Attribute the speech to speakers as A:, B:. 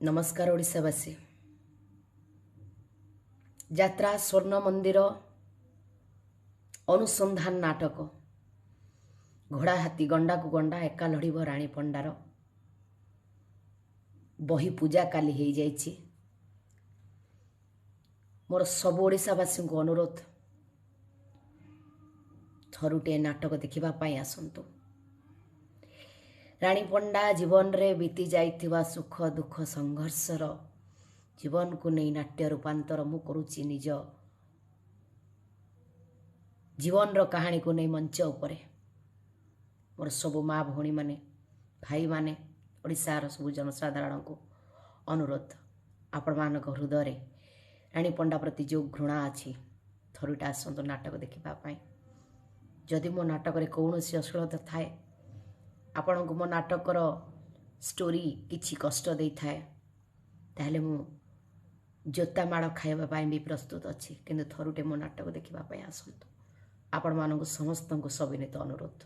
A: ନମସ୍କାର ଓଡ଼ିଶାବାସୀ। ଯାତ୍ରା ସ୍ୱର୍ଣ୍ଣ ମନ୍ଦିର ଅନୁସନ୍ଧାନ ନାଟକ ଘୋଡ଼ା ହାତୀ ଗଣ୍ଡାକୁ ଗଣ୍ଡା ଏକା ଲଢ଼ିବ ରାଣୀ ପଣ୍ଡାର ବହି ପୂଜା କାଲି ହେଇଯାଇଛି। ମୋର ସବୁ ଓଡ଼ିଶାବାସୀଙ୍କୁ ଅନୁରୋଧ, ଥରୁଟିଏ ନାଟକ ଦେଖିବା ପାଇଁ ଆସନ୍ତୁ। ରାଣୀ ପଣ୍ଡା ଜୀବନରେ ବିତି ଯାଇଥିବା ସୁଖ ଦୁଃଖ ସଂଘର୍ଷର ଜୀବନକୁ ନେଇ ନାଟ୍ୟ ରୂପାନ୍ତର ମୁଁ କରୁଛି, ନିଜ ଜୀବନର କାହାଣୀକୁ ନେଇ ମଞ୍ଚ ଉପରେ। ମୋର ସବୁ ମା ଭଉଣୀମାନେ, ଭାଇମାନେ, ଓଡ଼ିଶାର ସବୁ ଜନସାଧାରଣଙ୍କୁ ଅନୁରୋଧ, ଆପଣମାନଙ୍କ ହୃଦୟରେ ରାଣୀ ପଣ୍ଡା ପ୍ରତି ଯେଉଁ ଘୃଣା ଅଛି, ଥରୁଟା ଆସନ୍ତୁ ନାଟକ ଦେଖିବା ପାଇଁ। ଯଦି ମୋ ନାଟକରେ କୌଣସି ଅଶ୍ଳୀଳତା ଥାଏ, ଆପଣଙ୍କୁ ମୋ ନାଟକର ଷ୍ଟୋରି କିଛି କଷ୍ଟ ଦେଇଥାଏ, ତାହେଲେ ମୁଁ ଜୋତା ମାଡ଼ ଖାଇବା ପାଇଁ ବି ପ୍ରସ୍ତୁତ ଅଛି, କିନ୍ତୁ ଥରୁଟେ ମୋ ନାଟକ ଦେଖିବା ପାଇଁ ଆସନ୍ତୁ। ଆପଣମାନଙ୍କୁ ସମସ୍ତଙ୍କୁ ସବିନୀତ ଅନୁରୋଧ।